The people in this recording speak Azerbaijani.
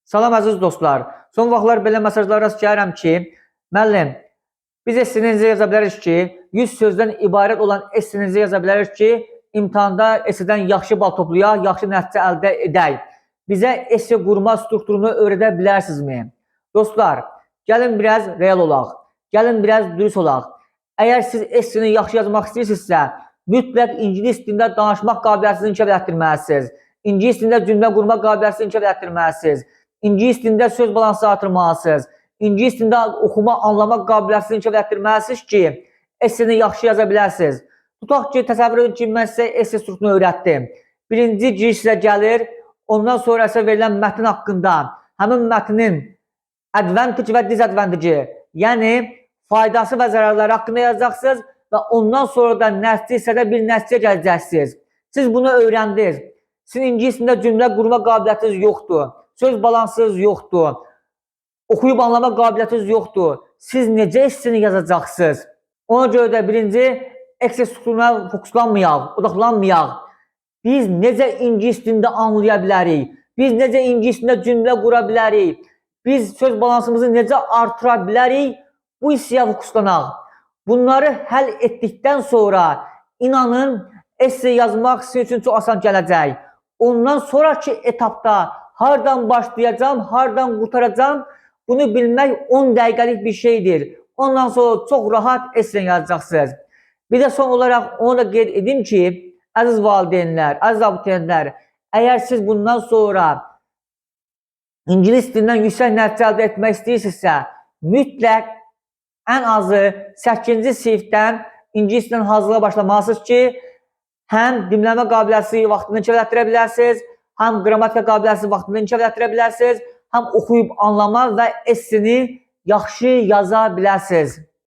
Salam əziz dostlar. Son vaxtlar belə mesajlar rast gəlirəm ki, müəllim, biz esseni necə yaza bilərik ki, 100 sözdən ibarət olan esseni necə yaza bilərik ki, imtahanda essedən yaxşı bal toplayaq, yaxşı nəticə əldə edək. Bizə esse qurma strukturunu öyrədə bilərsinizmi? Dostlar, gəlin biraz real olaq. Gəlin biraz dürüst olaq. Əgər siz esseni yaxşı yazmaq istəyirsinizsə, mütləq ingilis dilində danışmaq qabiliyyətinizi inkişaf etdirməlisiniz. İngilis dilində cümlə qurma qabiliyyətinizi inkişaf etdirməlisiniz. İngilis dilində söz balansı artırmalısınız. İngilis dilində oxuma, anlama qabiliyyətinizi inkişaf etdirməlisiniz ki, esseni yaxşı yaza biləsiniz. Tutaq ki, təsəvvür edin ki, mən sizə esse strukturunu öyrətdim. Birinci giriş sizə gəlir, ondan sonra isə verilən mətn haqqında həmin mətnin advantage və disadvantage, yəni faydası və zərərləri haqqında yazacaqsınız və ondan sonra da nəticə hissədə bir nəticəyə gələcəksiniz. Siz bunu öyrəndiniz. Sizin ingilis dilində cümlə qurma qabiliyyətiniz yoxdur. Söz balansınız yoxdur. Oxuyub anlama qabiliyyətiniz yoxdur. Siz necə esseni yazacaqsınız? Ona görə də birinci esse strukturuna fokuslanmayaq, odaqlanmayaq. Biz necə ingilis dilində anlaya bilərik? Biz necə ingilis dilində cümlə qura bilərik? Biz söz balansımızı necə artıra bilərik? Bu hissəyə fokuslanaq. Bunları həll etdikdən sonra inanın, esse yazmaq sizin üçün çox asan gələcək. Ondan sonraki etapda hardan başlayacağam, hardan qurtaracağam, bunu bilmək 10 dəqiqəlik bir şeydir. Ondan sonra çox rahat esse yazacaqsınız. Bir də son olaraq onu da qeyd edim ki, əziz valideynlər, əziz abituriyentlər, əgər siz bundan sonra ingilis dilindən yüksək nəticə əldə etmək istəyirsinizsə, mütləq ən azı 8-ci sinifdən ingilis dilindən hazırlığa başlamalısınız ki, həm dinləmə qabiliyyəti vaxtında inkişaf etdirə bilərsiniz, həm qrammatika qabiliyyəti vaxtında inkişaf etdirə bilərsiniz, həm oxuyub anlama və esseni yaxşı yaza bilərsiniz.